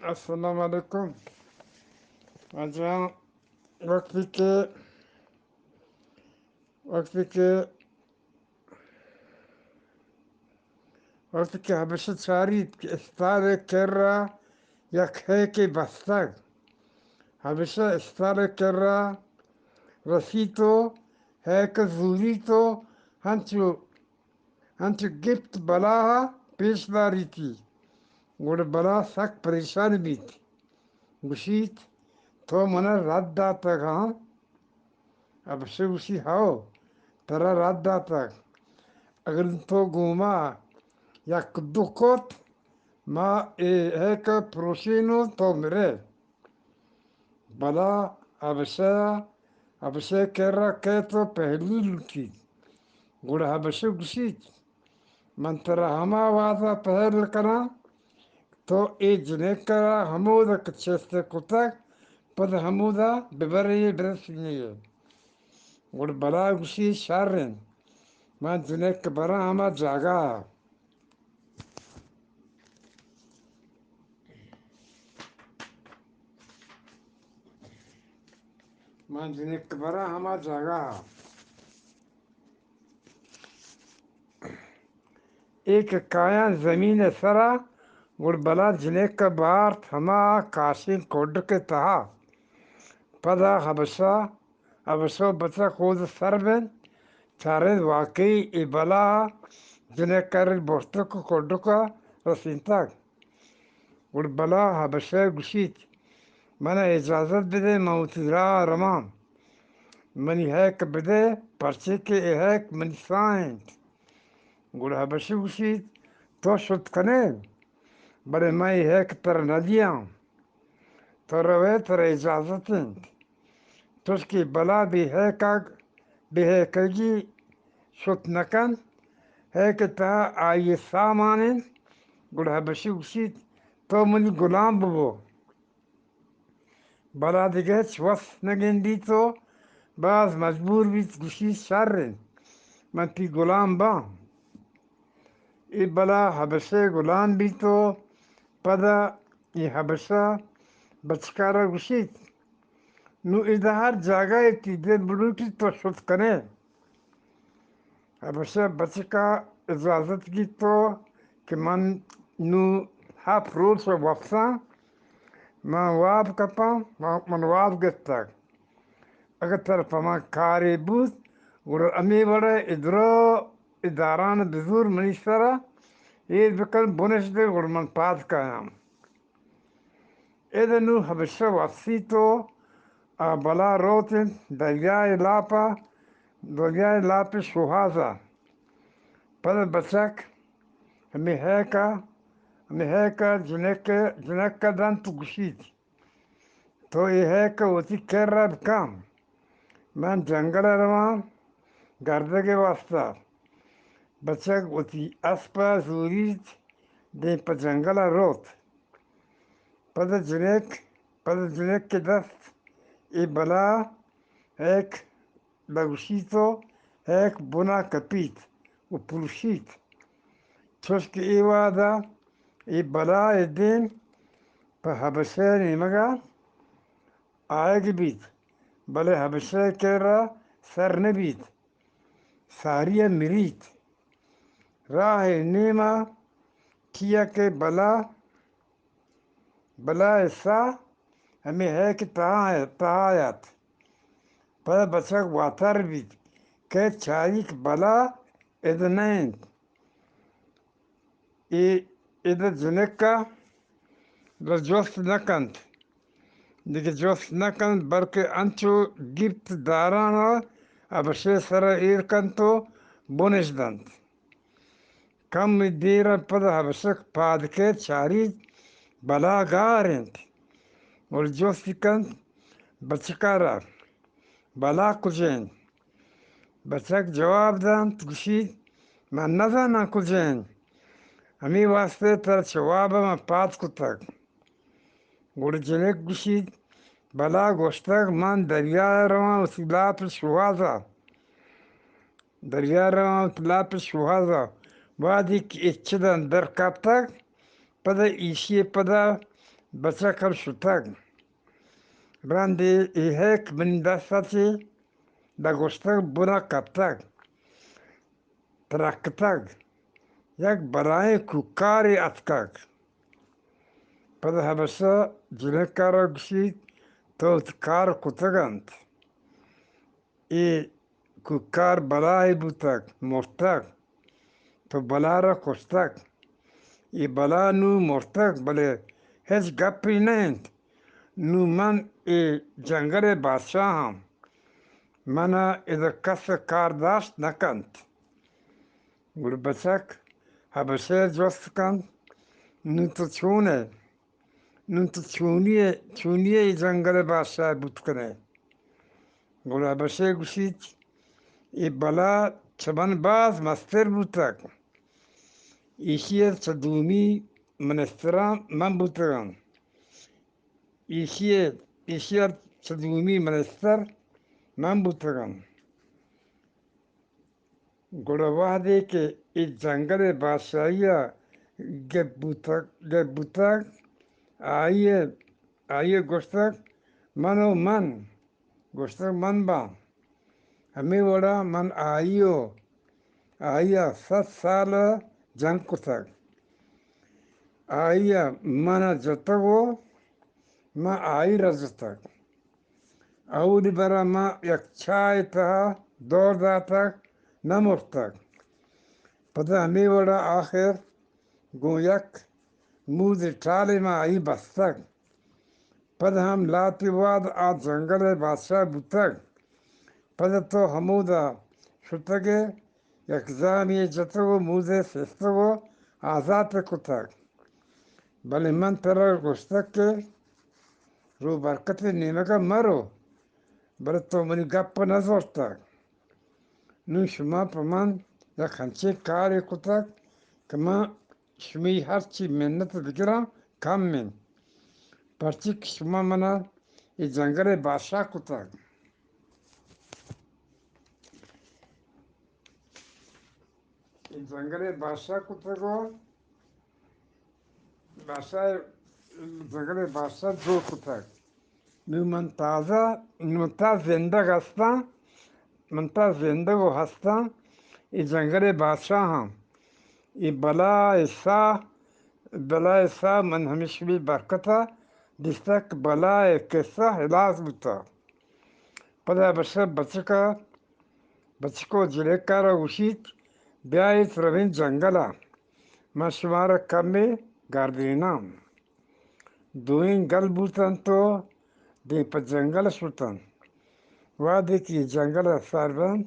السلام علیکم۔ اجاں وقتی کہ، وقتی کہ، وقتی کہ ہبشہ چاریت کہ استالے کرا یک ہیکے بستگ، ہبشہ استالے کرا رسیت و ہیک زوریت و ہنچو، ہنچو گپت بلاہا پیش داریتی۔ گڑا بلا سک پریشان بیت، گوشیت، تو منا رد داتگ ہاں؟ ہبشہ گوشی، ہئو، ترا رد داتگ۔ اگر تو گوما یک دو کت، ما اے ہیک پروشین و تو مرے۔ بلا ہبشہ، ہبشہ کرا کئیت و پہلی لوٹیت۔ گڑا ہبشہ گوشیت، من ترا ہما وہدا پہل کناں، تو اے جنکا را ہمودا کہ چست کتگ، پد ہمودا ببرے برسینے۔ گڑا بلا گوشی، شر انت، من جنک براں ہما جاگہا۔ من جنک براں ہما جاگہا۔ اے کہ کایاں زمین ءِ سرا، گڑا بلا جنک ءَ بارت ہما کاشیں کڈک ءِ تہا۔ پدا ہبشہ، ہبشہ ءُ بچک اود ءَ سر بنت، چارنت واقعی اے بلا جنک ءَ برتگ ءُ کڈک ءَ رسینتگ۔ گڑا بلا ہبشہ ءَ گوشیت، من ءَ اجازت بدئے، من وتی راہ ءَ رواں۔ منی ہیک بدئے، پرچے کہ اے ہیک منی ساہ انت۔ گڑا ہبشہ گوشیت، تو شت کنئے، بلے من اے ہیک ترا نہ دیاں۔ تو روئے، ترا اجازت انت۔ چوشکہ بلا بے ہیکگ، بے ہیکگی شت نہ کنت، ہیک ءِ تہا آئی ءِ ساہ مان انت۔ گڑا ہبشہ گوشیت، تو منی گلام ببو۔ بلا دگہ ہچ وس نہ گندیت ءُ باز مجبور بیت، گوشیت، شر انت، من تئی گلام باں۔ اے بلا ہبشہ ءِ گلام بیت ءُ پدا اے ہبشہ بچکارا گوشیت، نوں ادا ہر جاگہ ءَ تئی دل بلوٹیت تو شت کنئے۔ ہبشہ بچکا اجازت گیت تو کہ من نوں ہپت روچ ءَ وپساں، من واب کپاں، من، من واب گپتگ۔ اگہ ترا پہ من کارے بوت، گڑا ہمے وڑ ءَ اے درو اے داران ءَ بزور منی سرا، ایر بکن، بنش دے، گڑا من پاد کایاں۔ ادا نوں ہبشہ وپسیت ءُ آ بلا روت انت دریائے لاپ ءَ، دریائے لاپ ءِ شوہاز ءَ۔ پدا بچک ہمے ہیک ءَ، ہمے ہیک ءَ جنک، جنک ءَ دنت ءُ گوشیت، تو اے ہیک ءَ وتی کر ءَ بکن، من جنگل ءَ رواں گردگ ءِ واستا۔ بچک وتی اسپ ءَ زوریت، دیم پہ جنگل ءَ روت۔ پدا جنک، پدا جنک ءِ دست اے بلا ہیک دگوشیت ءُ ہیک بنا کپیت ءُ پروشیت۔ چوشکہ اے وہد ءَ اے بلا ءِ دیم پہ ہبشہ ءِ نیمگ ءَ آیگ بیت، بلے ہبشہ ءِ کر ءَ سر نہ بیت، ساری ءَ مریت۔ راہ ءِ نیم ءَ کیاکہ بلا، بلا ءِ ساہ ہمے ہیک ءِ تہا، تہا ات۔ پدا بچک واتر بیت کہ چاریت بلا ادا نہ انت۔ اے ادا جنک ءَ را جست نہ کنت، دگہ جست نہ کنت، بلکہ انچو گپت داران ءَ ہبشہ ءِ سر ءَ ایر کنت ءُ بنش دنت۔ کمے دیر ءَ پد ہبشک پاد کیت، چاریت بلا گار انت۔ گڑا جست کنت بچک ءَ را، بلا کجا انت؟ بچک جواب دنت، گوشیت، من نزاناں کجا انت، ہمے واستا ترا چہ واب ءَ من پاد کتگ۔ گڑا جنک گوشیت، بلا گوشتگ، من دریا ءَ رواں وتی لاپ ءِ شوہاز ءَ۔ دریا ءَ رواں وتی لاپ ءِ شوہاز ءَ۔ وہدے کہ اے چد ءَ اندر کپتگ، پدا ایشی ءَ پدا بچک ہم شتگ۔ رندے اے ہیک منی دست ءَ چہ دگوشتگ بنا کپتگ، ترکتگ، یک بلائیں کوکارے اتکگ۔ پدا ہبشہ جنک ءَ را گوشیت، تو وتی کار کتگ انت۔ اے کوکار بلائے بوتگ، مرتگ۔ تو بلا را کشتگ۔ اے بلا نوں مرتگ، بلے ہچ گپے نہ انت۔ نوں من اے جنگل ءِ بادشاہ آں۔ من ءَ ادا کس کار داشت نہ کنت۔ گڑا بچک ہبشہ ءَ جست کنت، نوں تو چون ئے؟ نوں تو چونی ئے، چونی ئے اے جنگل ءِ بادشاہ بوت کن ئے؟ گڑا ہبشہ ءَ گوشیت، اے بلا چہ من باز مستر بوتگ۔ ایشی ءَ چہ دومی منستراں من بوتگاں۔ ایشی ءَ، ایشی ءَ چہ دومی منستر من بوتگاں۔ گڑا وہدے کہ اے جنگل ءِ بادشاہی ءَ گپ بوتگ، گپ بوتگ، آئی ءَ، آئی ءَ گوشتگ، من و من، گوشتگ، من باں۔ ہمے وڑا من آئی و آئی ءَ صد سال ءَ جنگ کتگ۔ آئی ءَ من ءَ جتگ و من آئی را جتگ۔ اولی برا ما یک چاہ ءِ تہا دور داتگ، نہ مرتگ۔ پدا ہمے وڑا آخر گوں یک مودے ٹالے ما آئی بستگ۔ پدا ہم لہتے وہد آ جنگل ءِ بادشاہ بوتگ۔ پدا تو ہمودا شتگ ئے، یک زہمے جتگ و مودے سستگ و آزات کتگ۔ بلے من ترا گوشتگ کہ روبرکت ءِ نیمگ ءَ مرو، بلے تو منی گپ نہ زرتگ۔ نوں شما پہ من یک ہنچیں کارے کتگ کہ من شمئی ہرچی منت بگراں کم انت، پرچی کہ شما من ءَ اے جنگل ءِ بادشاہ کتگ۔ اے جنگل ءِ بادشاہ کتگ و بادشاہ، جنگل ءِ بادشاہ جوڑ کتگ۔ نوں من تازہ، من تا زندگ ہستاں، من تا زندگ و ہستاں، اے جنگل ءِ بادشاہ آں۔ اے بلا ءِ ساہ، بلا ءِ ساہ من ہمیشی برکت ءَ دیستگ کہ بلا ءِ قصہ ہلاس بوتگ۔ پدا بشہ بچک ءَ، بچک و جنک ءَ را گوشیت، بیایت رویں جنگل ءَ، من شمارا کمے گردیناں۔ دوئیں گل بوتنت و دیم پہ جنگل ءَ شتنت۔ وہدے کہ جنگل ءَ سر بنت،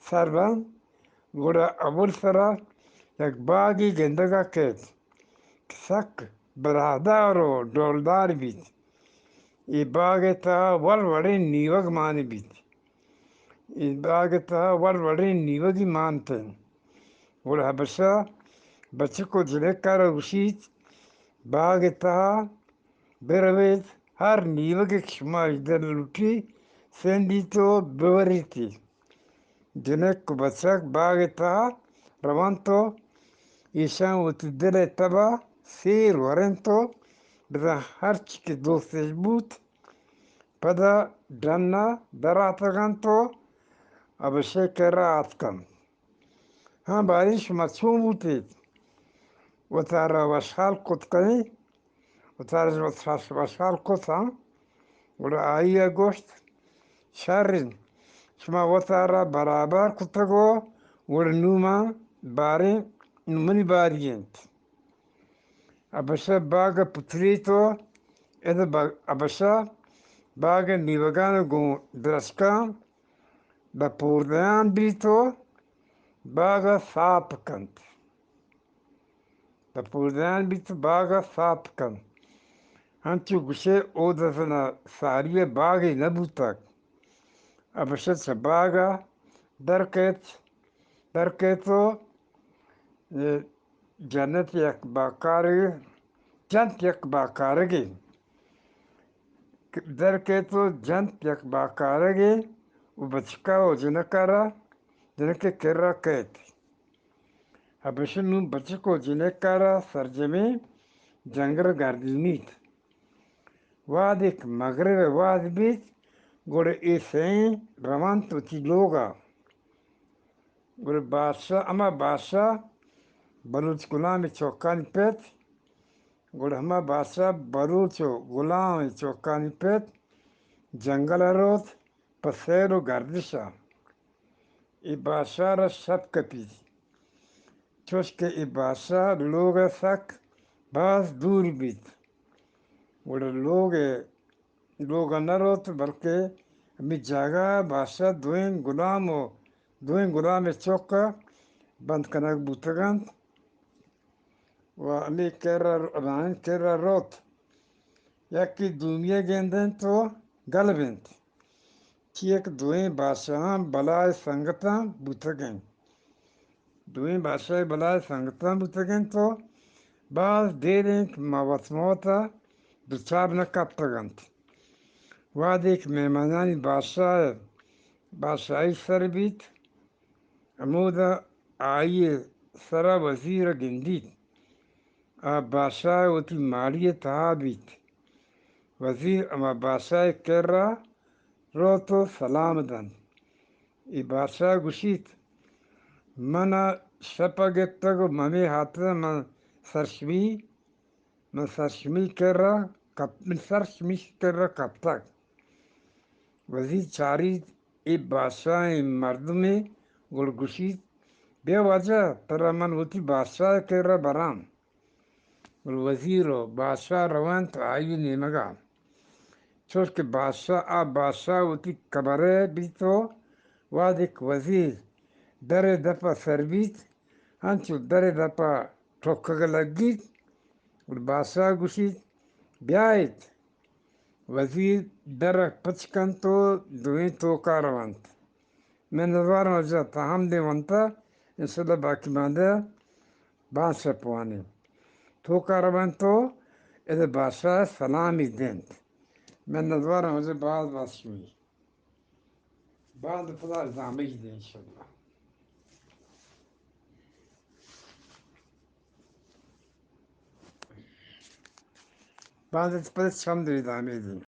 سر بنت، گڑا اول سرا یک باگے گندگ ءَ کیت کہ سک براہدار و ڈولدار بیت۔ اے باگ ءِ تہا وڑ وڑیں نیوگ مان بیت۔ اے باگ ءِ تہا وڑ وڑیں نیوگی مانت انت۔ گڑا ہبشہ بچک و جنک ءَ را گوشیت، باگ ءِ تہا برویت، ہر نیوگے کہ شما دل لوٹی، سندیت و ببریتی۔ جنک و بچک باگ ءِ تہا رونت و ایشاں وتی دل ءِ تب ءَ سیر ورنت و بزاں ہرچی کہ دوستش بوت، پدا ڈن ءَ دراتگنت و ہبشہ ءِ کرا آتکنت۔ ہاں باریں، شما چون بوتیت؟ وتارا وشحال کت کنیں؟ وتارا وش-، وشحال کت، ہاں؟ گڑا آئی ءَ گوشت، شر انت، شما وتارا برابر کتگ و گڑا نوں ما باریں، نوں منی باری انت۔ ہبشہ باگ ءَ پتریت و ادا با-، ہبشہ باگ ءِ نیوگان گوں درچکاں دپوردیان بیت و باگ ءَ ساپ کنت۔ دپوردیان بیت و باگ ءَ ساپ کنت۔ انچو گوشے اود ءَ زنا ساری ءِ باگے نہ بوتگ۔ ہبشہ چہ باگ ءَ در کیت، در کیت و، اے، جنت یک باکارگے، جنت یک باکارگے۔ در کیت و جنت یک باکارگے و بچکا و جنکا را، جنک ءِ کرا کیت۔ ہبشہ نوں بچک و جنکا را سرجمیں جنگل گردینیت۔ وہدے کہ مغرب ءِ وہد بیت، گڑا اے سئیں رونت وتی لوگ ءَ۔ گڑا بادشاہ، ہما بادشاہ بلوچ گلام ءِ چکانی پت، گڑا ہما بادشاہ بلوچ ءُ گلام ءِ چکانی پت جنگل ءَ روت پہ سیل ءُ گردش ءَ۔ اے بادشاہ ءَ را شپ کپیت، چوش کہ اے بادشاہ لوگ ءَ سک باز دور بیت۔ گڑا لوگ ءَ، لوگ ءَ نہ روت، بلکہ ہمے جاگہ ءَ بادشاہ دوئیں گلام ءُ دوئیں گلام ءِ چک ءَ بند کنگ بوتگ اَنت ءُ ہمے کر ءَ، ہمایانی کر ءَ روت۔ یکے دومی ءَ گند اَنت ءُ گل بنت، چیا کہ دوئیں بادشاہاں بلاہیں سنگتاں بوتگ اَنت۔ دوئیں بادشاہ بلاہیں سنگتاں بوتگ اَنت ءُ باز دیر اِنت ما وت ما وت ءَ دچار نہ کپتگ اَنت۔ وہدے کہ مہمانانی بادشاہ ءِ بادشاہی سر بیت، ہمودا آئی ءِ سر ءَ وزیر ءَ گندیت۔ آ بادشاہ ءِ وتی ماڑی ءِ تہا بیت۔ وزیر ہما بادشاہ ءِ کر ءَ روت ءُ سلام دنت۔ اے بادشاہ گوشیت، من ءَ شپ ءَ گپتگ ءُ ہمے ہاتر ءَ من سرشمی، من سرشمی کر ءَ کپ-، من سرشمی کر ءَ کپتگ۔ وزیر چاریت اے بادشاہیں مردمے، گڑا گوشیت، بیا واجہ، ترا من وتی بادشاہ ءِ کر ءَ براں۔ گڑا وزیر ءُ بادشاہ رونت آئی ءِ نیمگ ءَ۔ چوش کہ بادشاہ، آ بادشاہ وتی کبر ءَ بیت ءُ وہدے کہ وزیر در ءِ دپ ءَ سر بیت، انچو در ءِ دپ ءَ ٹکگ ءَ لگیت، گڑا بادشاہ گوشیت، بیایت۔ وزیر در ءَ پچ کنت ءُ دوئیں توک ءَ رونت۔ من نزوراں واجہ، تاں ہم دیم ونت، انشاءاللہ باقی باندا باندا شپ وانیں۔ توک ءَ رونت ءُ ادا بادشاہ ءَ سلامی دنت۔ من نزوراں واجہ، باز باز شمئے۔ باندا پدا ادامہ ئی دیں انشاءاللہ۔ باندا پدا شپ ءَ ادامہ ئی دیں۔